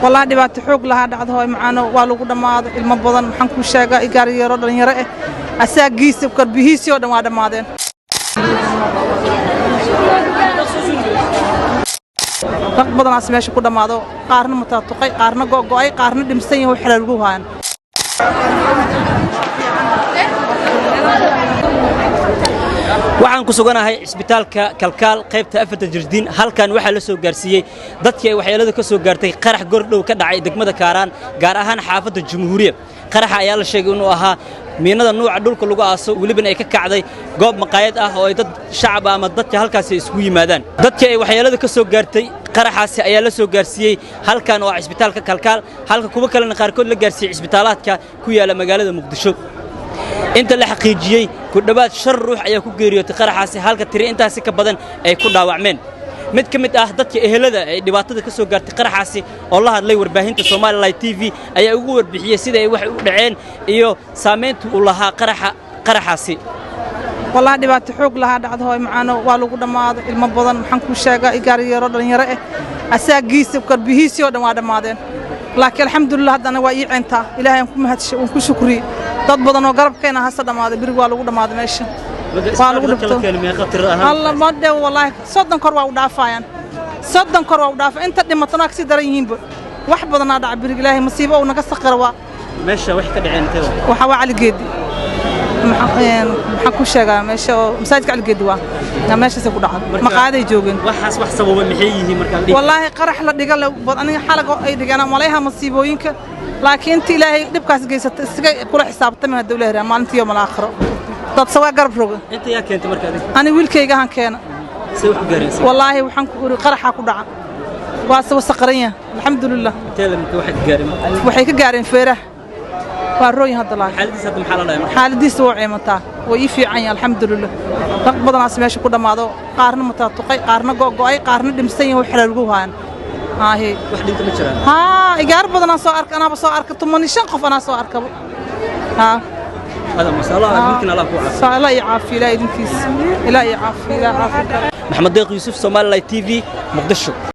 Wallaahi dhibaato xoog lahaa dhacdo, hooy macaano. Waa lagu dhammaaday ilmo badan. Maxaan kuu sheegaa, igaar yaro dhalinyaro ah, asaagiisa karbihiisii oo dhan waa dhammaadeen. Rag badanaas meesha ku dhammaado, qaarna mataatuqay, qaarna go'go'ay, qaarna dhimsan yahay, xalal lagu hayan. Waxaan ku suganahay cisbitaalka Kalkaal, qaybta afarta jirdiin. Halkan waxaa la soo gaarsiiyey dadkii ay waxyeeladu ka soo gaartay qarax gordhow ka dhacay degmada Kaaraan, gaar ahaan xaafadda Jumhuuriya. Qaraxa ayaa la sheegay inuu ahaa miinada nuuca dhulka lagu aaso, welibana ay ka kacday goob maqaayad ah oo ay dad shacab ama dadka halkaasi isugu yimaadaan. Dadkii ay waxyeeladu ka soo gaartay qaraxaasi ayaa la soo gaarsiiyey halkan oo ah cisbitaalka Kalkaal, halka kuwo kalena qaarkood la gaarsiiyey cisbitaalaadka ku yaala magaalada Muqdisho. Inta la xaqiijiyey, ku dhowaad 5 ruux ayaa ku geeriyootay qaraxaasi, halka tiri intaasi ka badan ay ku dhaawacmeen. Mid ka mid ah dadka ehelada ay dhibaatada ka soo gaartay qaraxaasi oo la hadlay warbaahinta Somaliland TV ayaa ugu warbixiyey sida ay wax u dhaceen iyo saamaynta uu lahaa qaraxaasi. Wallaahi dhibaato xoog lahaa dhacdo, hooy macaano. Waa lagu dhammaaday ilmo badan. Maxaan kuu sheegaa, igaar yaro dhalinyaro ah, asaagiisa karbihiisii oo dhan waa dhammaadeen. Laakiin alxamdulilah, haddana waa ii ceentaa. Ilaahay aan ku mahadshay, waan ku shukriyey. Dad badan oo garabkeena hase dhammaaday. Birig waa lagu dhammaaday meesha, waa lagu dhibto. Alla ma dhew, wallaahi 30 kor waa u dhaafayaan, 30 kor waa u dhaafa. Inta dhimatana waa kasii daran yihiinba. Wax badanaa dhaca birig. Ilaahay masiibo uu naga saqira waa. Meesha wax ka dhaceen intee? Waxaa waa Caligeedi. Maxaan ku sheegaa, meesha oo masaajidka Caligeedi waa meeshaasay ku dhacday, maqaayaday joogeen. Waxaas wax sababa maxay yihiin markaa? Wallaahi qarax la dhiga aniga xalaga ay dhigeen malayha masiibooyinka, laakiin inta Ilaahay dhibkaas geysata isaga kula xisaabtamay hadduu Ilaahay maalintii yoomal aakhiro. Dad sawaa garab roga. Inta yaa keentay marka adiga? Ani wiilkayga ahaan keena. See wax u gaareen? Wallaahi waxaan ku uri qaraxaa ku dhaca, waase wasaqaran yahay, alxamdulilah. Inteeda marka waxay ka gaareen? Waxay ka gaareen feeraha, waa rooyin hadda laakiin. Xaaladiisa hadda maxaa la dhahay marka? Xaaladiisa waa ciimataa, way ii fiican yahay, alxamdulilah. Rag badanaas meesha ku dhammaado, qaarna mataatuqay, qaarna go'go'ay, qaarna dhimsan yahay, xalal lagu hayan haahe. Wax dhinta ma jiraan? Haa, igaar badanaa soo arka, anaaba soo arka, 15 qof anaa soo arkaba haa. Hada masala wiilkan Allah ku caafiyo. Allah ii caafiyo, Ilaah idinkiisa, Ilaah ii caafiyo, Ilaah caafiyo. Maxamed Deeq Yuusuf, Somaliland TV, Muqdisho.